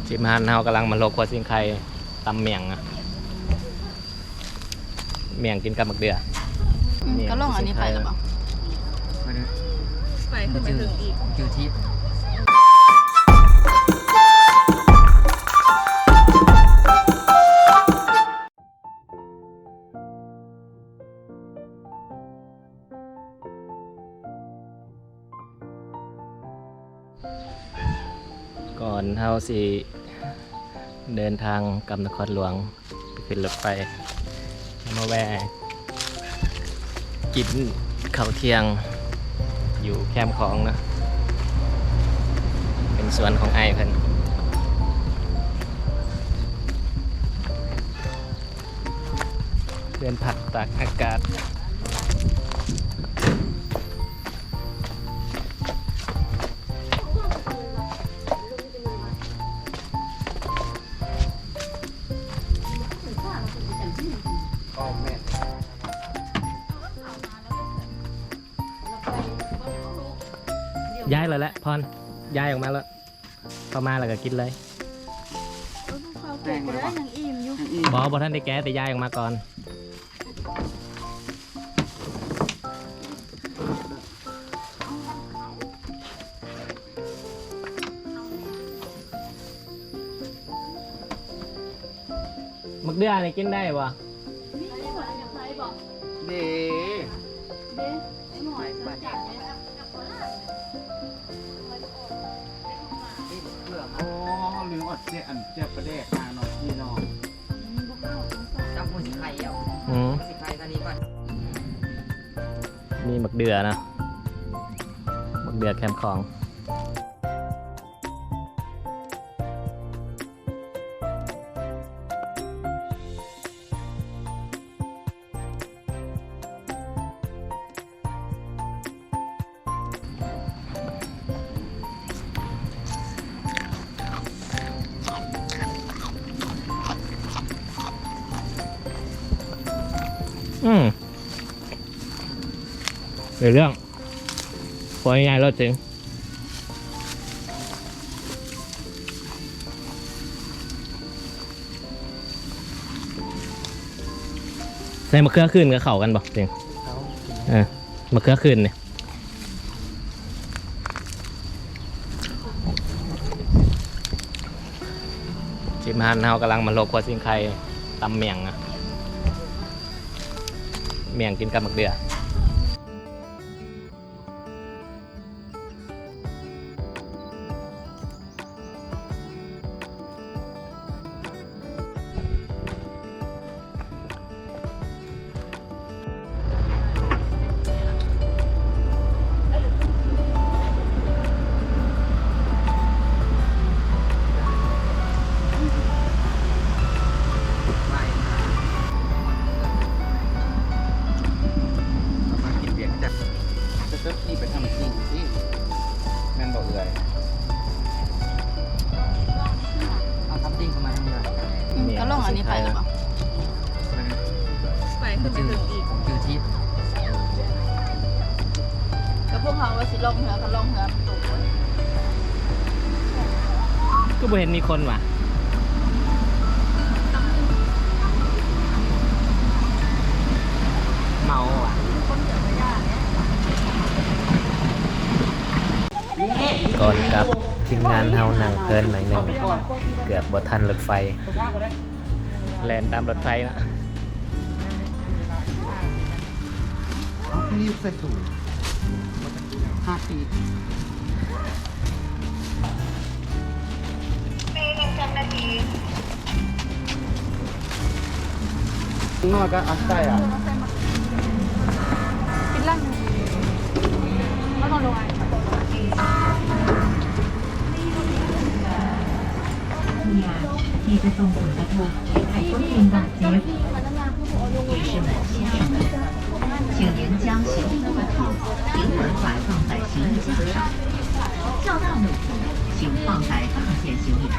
ທີມງານເຮົາກຳລັງມາໂລະຄົວຊິງໄຄຕຳໝ້ຽງນະ ໝ້ຽງກິນກັບໝາກເດື່ອ. ອືມ ກະລົງອັນນີ້ໄປແລ້ວບໍ່? ໄປຂຶ້ນໄປເທິງອີກ ຢູ່ທີ່ ກ່ອນເຮົາຊິເດີນທາງກັບນະຄອນຫຼວງ ໄປຂຶ້ນລົດໄຟ ມາແວ່ກິນເຂົ້າທ່ຽງຢູ່ແຄມຂອງເນາະ ເປັນສວນຂອງອ້າຍເພິ່ນ ເຮືອນພັກຕາກອາກາດ. ຍ້າຍແລ້ວແຫຼະ ພອນ ຍ້າຍອອກມາແລ້ວ ເຂົ້າມາແລ້ວກໍກິນເລີຍ. ເອີ ເຂົ້າເກັບກໍໄດ້ ຍັງອີ່ມຢູ່. ບໍ່ ບໍ່ທັນໄດ້ແກະ ແຕ່ຍ້າຍອອກມາກ່ອນ. ໝາກເດື່ອນີ້ກິນໄດ້ບໍ່? ເດ້ ເດ້ ໄປ ໄປ ໂອ້ ລືມເອົາແຈ່ວ ອັນແຈ່ວປາແດກມາເນາະ ພີ່ນ້ອງ. ຈັບຫົວຊິໄຂ່ເອົາ ອືມ ຊິໄຂ່ຄັນນີ້ກ່ອນ. ມີໝາກເດື່ອນະ ໝາກເດື່ອແຄມຂອງ. ອືມ ເປັນເລື່ອງ ພໍໃຫຍ່ໆ ໂລດຈິງ. ໃສ່ມະເຂືອຂຶ້ນກໍເຂົ້າກັນບໍ່ ຈິງ? ເຂົ້າ. ເອີ ມະເຂືອຂຶ້ນນີ້ ທີມງານເຮົາກຳລັງມາໂລະຄົວຊິງໄຄຕຳໝ້ຽງນະ ໝ້ຽງກິນກັບໝາກເດື່ອ. ເຈົ້າຂອງກິນວຽງຈັນ ແຕ່ເຈົ້າຂີ່ໄປທຳຈິງຕິ ແມ່ນບໍ່ເອື້ອຍ? ເອົາທຳຈິງເຂົ້າມາທາງເຮືອ. ອືມ ກະລົງອັນນີ້ໄປແລ້ວບໍ່? ໄປຂຶ້ນໄປເທິງອີກ ຢູ່ທີ່ ກະພວກເຮົາວ່າຊິລ່ອງເຮືອ ກະລ່ອງເຮືອມັນຕົກເວີຍ. ຄືບໍ່ເຫັນມີຄົນຫວາ? ເມົາຫວາ? ກ່ອນກັບ ທີມງານເຮົານັ່ງເພີນໜ້ອຍໜຶ່ງ ເກືອບບໍ່ທັນລົດໄຟ ແລ່ນຕາມລົດໄຟເນາະ. ນີ້ໃສ່ຖົງ ຫ້າປີ ນ້ອຍກໍອັດໃສ່ອ່ະ. 你的送品合格，请您将行李物品放在行李架上，较大物品请放在大件行李处。